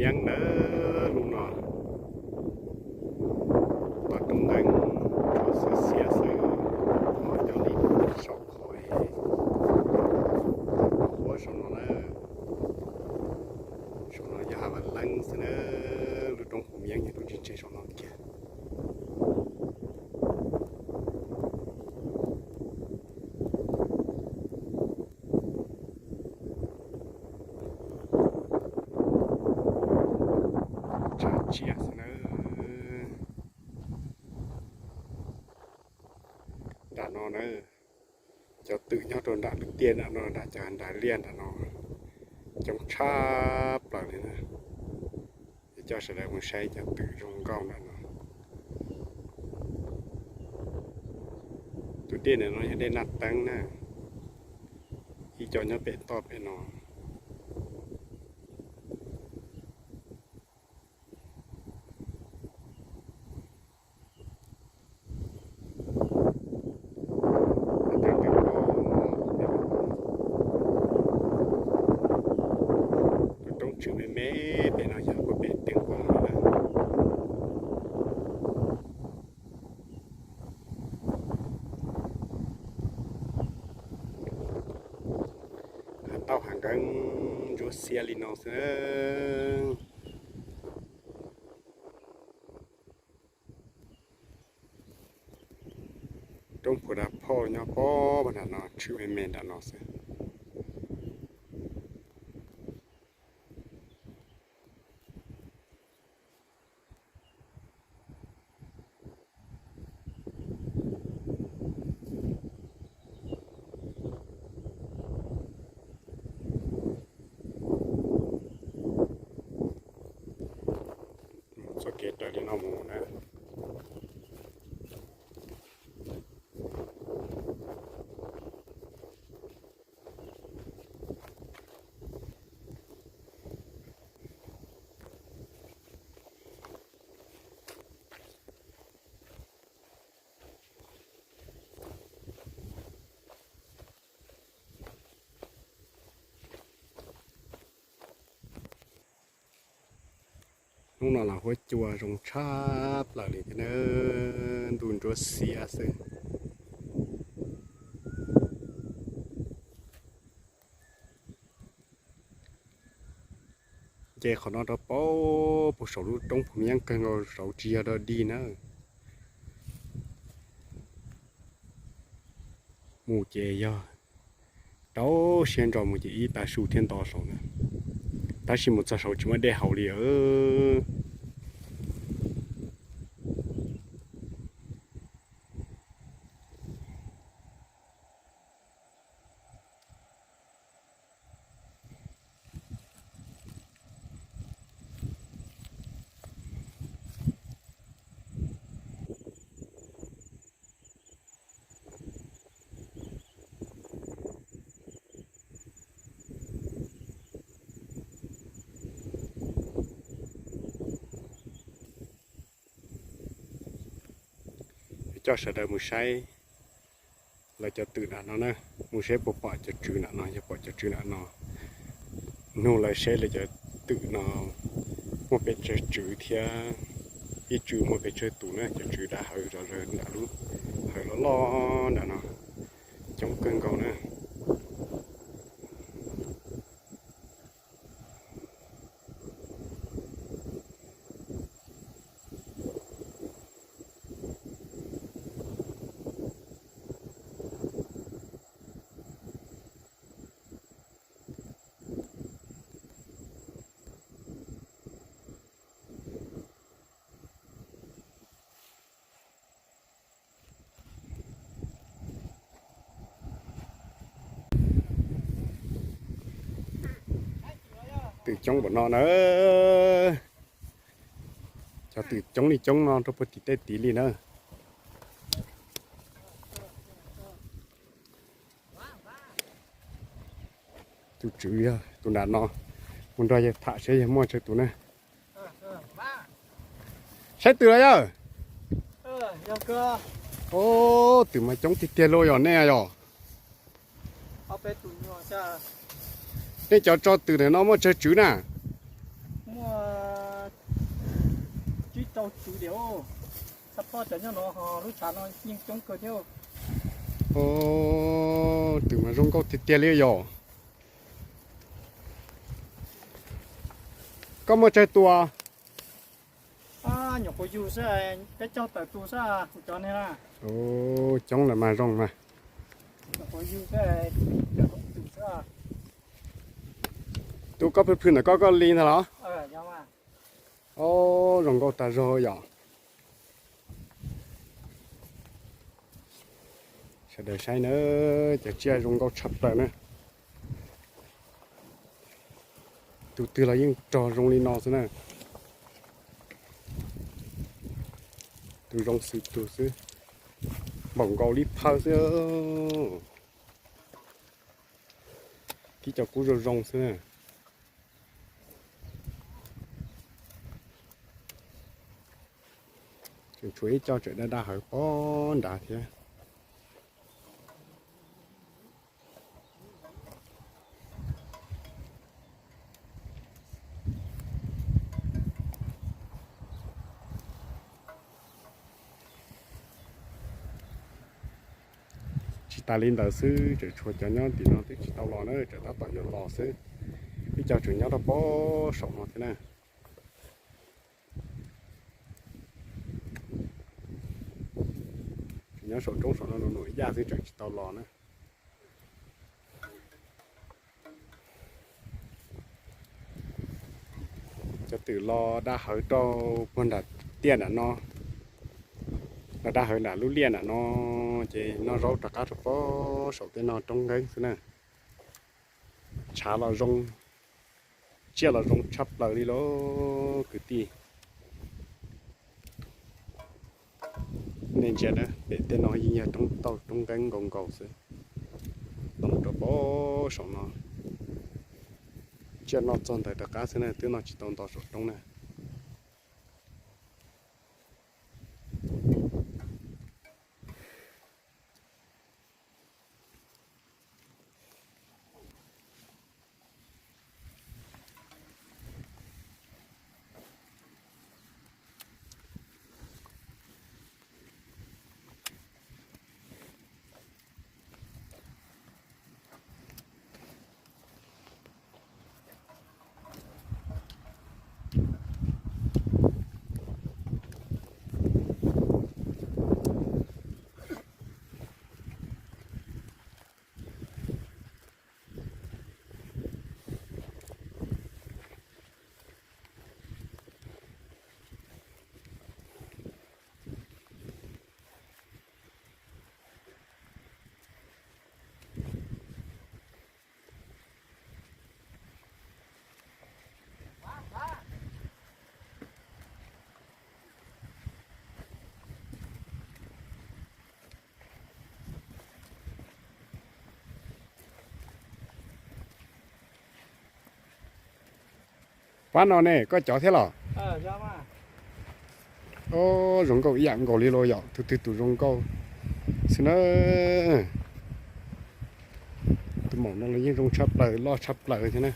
Yeeb nawb, lub no toj roob ntees, tsuas xiab xiab xwb, ho cov li saum qhov huab saum no na, saum no yog hav Vam Leeb xwb na, lub roob Phum Yeeb yog lub tseem tseg saum no kiag. Tshav tsiaj xwb na. Nram no na, cov twm nyob rau nram lub tiaj nram no, nram cov nram liaj nram no coob tshaj plaws li na. Es coj sawv daws mus saib cov twm zoo nkauj nram no. Tus dej ntawm no yog dej Naj Teeb na, ib co nyob pem toj pem no. Tus roob tswm me me pem no yog puag pem Teem Poob no na. Hav tauj hav nkeeb ntsuab xiab li no xwb. Roob Phuv Dav Phauj nyob pob nram no, tshwm me me nram no xwb. Txoj kev raws li no mus na. Hnub no los huab cua zoo tshaj plaws li thiab na, ntuj ntsuab xiab xwb. Nce qhov no rau puag saum lub roob Phum Yeeb kawg nkaus, saud tsis yog dog dig na. Mus ces yog rau siab ntso mus ces ib tag su thiaj nto saud na. Tab sis mus txog saud tsis muaj dej haus li. Coj sawv daws mus saib lawv cov twm nram no na, mus saib puas pom cov tswv nram no, yog pom cov tswv nram no. Nug lawv seb lawv cov twm no muaj pes tsawg tswv thiab, ib tswv muaj pes tsawg tus na, cov tswv dav hawv zom zaws nram lub, hawv loj loj nram no, coob kawg nkaus na. Twm coob npaum no na. Cov twm coob li coob no rau puag tim tej tid li na. Tus tswv yog tus nram no, mus nrog yawg tham seb yog muaj tsawg tus na. Saib twm los yawg? Twm mas coob tiag tiag lauj, yog nej yog? Nej cov tso twm ntawm no muaj tsawg tswv na? Tus diam, xab phob cov nyob no ho lub tshav no yeej coob kawg thiab. Tus mas zoo nkauj tiag tiag li yom. Koj muaj tsawg tus? Nyuam qhuav yug xwb, peb caug tawm tus xwb kuv cov ne. Coob lawm mas zoo mas. Tus koj phwj phwj ntawm koj, koj li ntag los? Zoo nkauj tag zog yom. Sawv daws saib na, cov tsiaj zoo nkauj tshaj plaws na. Tus twg los yeej rog zoo li no xwb na. Tus zoo xwm tus xwb, npaum nkaus li phawj xwb. Tib co kub zoo zoo xwb na. Tseem tshuav ib co tseem daj daj hawv pob nrad thiab. Tsis tas li ntawd xwb, tseem tshuav cov nyob tim no twb tsis tau los na, tseem tab tom yuav los xwb. Ib co tseem nyob rau pob saum no thiab na. Tseem nyob saum roob saum no num num ib yaj xwb, tseem tsis tau los na. Cov twm los daj hawv rau puag nram tiaj nram no, los daj hawv nram lub liaj nram no, ces noj zaub rov qab rau pob saum tej no roob nkeeb xwb na. Tshav los zoo, tsiaj los zoo tshaj plaws li lauj kwv tij. Nej ntsia na, pem tej no yeej yog roob tauj roob nkeeb nkaus nkaus xwb. Nto mus rau pob saum no, tsiaj noj txog ntawd rov qab xwb na, twb noj tsis tau nto saum roob na. Pab no ne, koj cov thiab los? Zoo nkauj ib yam nkaus li los yom, tus twg tus zoo nkauj xwb na. Tus maum no los yeej zoo tshaj plaws, loj tshaj plaws thiab na.